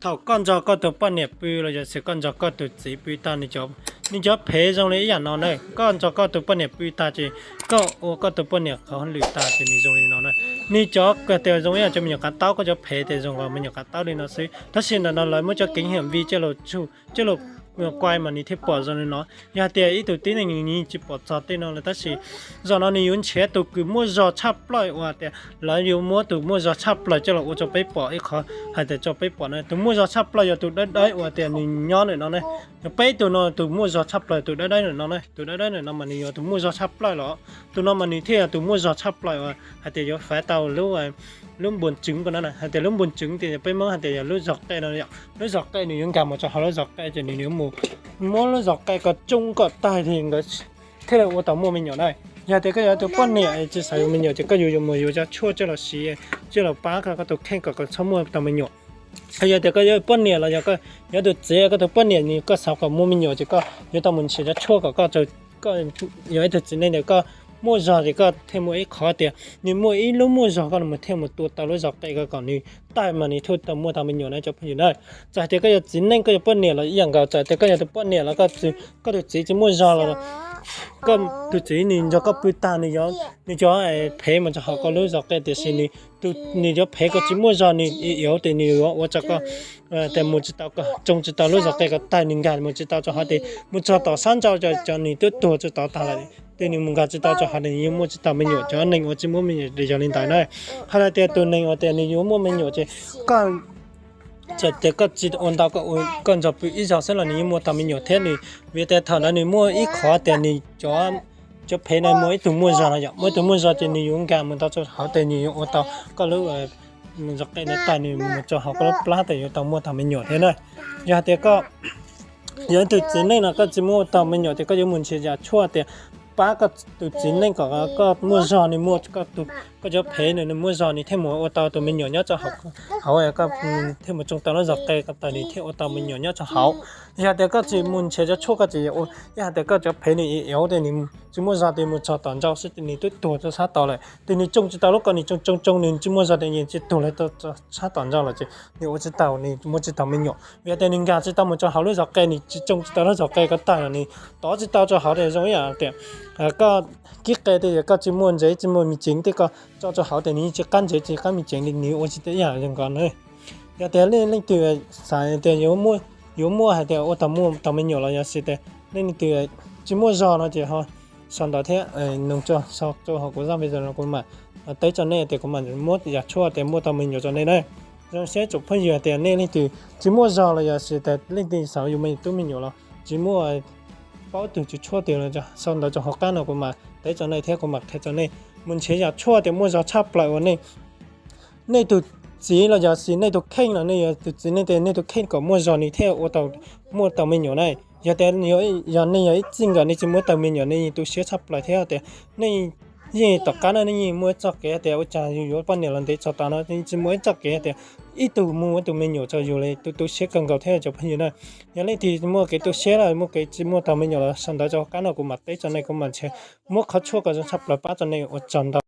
Thaum koj nrog koj tus poj niam pw los yog xwb koj nrog koj tus txiv pw tag, nws cov phem zoo li ib yam no na. Koj nrog koj tus poj niam pw tag ces koj ua koj tus poj niam qhov lwm tag ces nws zoo li no na. Nws cov tias zoo ib yam cov me nyuam qav taub, koj cov phem tias zoo li me nyuam qav taub li no xwb, tab sis ntawm no lawv muab cov kev hiam vi coj los kuai mas nws thiaj pom zoo li no. Yog hais tias ib tug tib neeg nws tsis pom txog tej no lawm, tab sis zaum no nws yuav nrhiav tus kws muaj zog tshaj plaws uas tias lawv yuav muab tus muaj zog tshaj plaws coj los ua rau peb pom ib qhov hais tias rau peb pom na. Tus muaj zog tshaj plaws yog tus dawb dawb uas tias nws nyob ntawm no na. Yog peb tus no tus muaj zog tshaj plaws tus dawb dawb ntawm no na, tus dawb dawb ntawm no mas nws yog tus muaj zog tshaj plaws los, tus no mas nws thiaj yog tus muaj zog tshaj plaws uas hais tias yuav fav tau lub lub npus tseev ko no na. Hais tias lub npus tseev tias peb Hmoob hais tias yog lub zog qe no yom. Lub zog qe nws yuav nkag mus rau hauv lub zog qe ces nws yuav mus muab lub zog qe kom tsoo kom tag li nkawd thiaj li ua tau muaj me nyuam na. Yog tias koj yog tus poj niam tsis xav yuav me nyuam ces koj yuav yuav mus yuav cov tshuaj coj los siv coj los pab koj tus kheej kom koj txhob muaj tau me nyuam. Yog tias koj yog poj niam los yog koj yog tus txiv, koj tus poj niam nws koj xav kom muaj me nyuam ces koj yuav tau mus nrhiav cov tshuaj kom koj, koj yog ib tug txiv neej ntawm koj muaj zog ces koj thiaj muaj ib qhov tias nws muaj ib lub muaj zog koj mus thiaj mus tua tau lub zog qe ko kom nws tawg mas nws thiaj tau muaj tau me nyuam na cov phooj ywg na. Txawm hais tias koj yog txiv neej koj yog poj niam los ib yam nkaus, txawm tias koj yog tus poj niam los koj, koj tus txiv tsis muaj zog los koj tus txiv nws nrog koj pw tag nws, nws cov phem mus rau hauv koj lub zog qe tiam sis nws, nws cov phem koj tsis muaj zog nws yuav tias nws yuav ua rau koj tias mus tsis tau, tsoo tsis tau lub zog qe ko tag nws nkag mus tsis tau rau hauv tias mus txog tom sab nrau cov nws twb tuag tsis tau tag lawm, tias nws mus nkag tsis tau rau hauv tias nws yeej muaj tsis tau me nyuam. Cov neeg uas tsis muaj me nyuam yog li ntawd na. Hais tias tus neeg uas tias nws yuav muaj me nyuam ces koj txawm tias koj tsis ua ntau, koj nrog pw ib zaug xwb los nws yeej muaj tau me nyuam thiab nws, vim tias thaum ntawd nws muaj ib qhov tias nws cov, cov phem no muaj ib tug muaj zog no yom, muaj ib tug muaj zog ces nws yuav nkag mus tau rau hauv tias nws yuav ua tau koj lub zog qe no tag nws mus rau hauv koj lub plab tias yuav tau muaj tau me nyuam thiab na. Yog hais tias koj yog ib tug txiv neej no koj tsis muaj tau me nyuam ces koj yuav mus nrhiav yam tshuaj tias pab koj tus txiv neej kom koj muaj zog nws muaj koj cov phem nws muaj zog nws thiaj mus ua tau tus me nyuam nyob rau hauv, koj thiaj mus tsoo tau lub zog qe ko tag nws thiaj ua tau me nyuam nyob rau hauv. Yog tias koj tsis mus nrhiav cov tshuaj koj tsis, yog hais tias koj cov phem nws ib yam tias nws tsis muaj zog tias mus txog tom nrau xwb tias nws twb tuag rau sab tod lawm, tias nws tsoo tsis tau lub ko nws tsoo tsoo tsoo nws tsis muaj zog tias nws tsis tuag li rau sab tom nrau lawm ces nws ua tsis tau, nws muaj tsis tau me nyuam. Vim tias nws nkag tsis tau mus rau hauv lub zog qe, nws tsis tsoo tsis tau lub zog qe ko tag los nws tov tsis tau rau hauv tias zoo ib yam tias koj kib qe tias koj tsis muaj ntsev tsis muaj me ceev tej koj tso rau hauv tias nws yeej tsis qab ntsev tsis qab me ceev li, nws ua tsis tau ib yam zoo nkaus na. Yog tias leej twg xav tias yuav muaj hais tias ua tau muaj tau me nyuam los yog xav tias leej twg tsis muaj zog no ces ho sau ntawv thiab nug rau hauv kuv zaj video no kuv mam teb rau nej tias kuv mam muab yam tshuaj tias muaj tau me nyuam rau nej na. Zoo siab tsoom phooj ywg tias nej leej twg tsis muaj zog los yog xav tias leej twg xav yuav me tub me nyuam los tsis muaj paub tus tswv tshuaj twg los sau ntawv rau hauv qab no kuv mam teb rau nej thiab kuv mam qhia rau nej mus nrhiav yam tshuaj tias muaj zog tshaj plaws uas nej, nej tus txiv los yog xav nej tus kheej los nej yog tus txiv nej tias nej tus kheej kom muaj zog nws thiaj ua tau muaj tau me nyuam na. Yog tias yog nej yog ib txij nkawm nej tsis muaj tau me nyuam nej yeej tu siab tshaj plaws thiab tias nej yeej tom qab no nej yeej muaj ib txoj kev tias ua cas yus yuav poj niam los ntev txog tav no tsis muaj ib txoj kev tias ib tug muaj ib tug me nyuam rau yus li, tu tu siab kawg nkaus thiab cov phooj ywg na. Yog leej twg muaj kev tu siab los muaj kev tsis muaj tau me nyuam los sau ntawv rau hauv qab no kuv mam teb rau nej, kuv mam nrhiav muab qhov tshuaj kom zoo tshaj plaws pab rau nej ua tsaug ntau.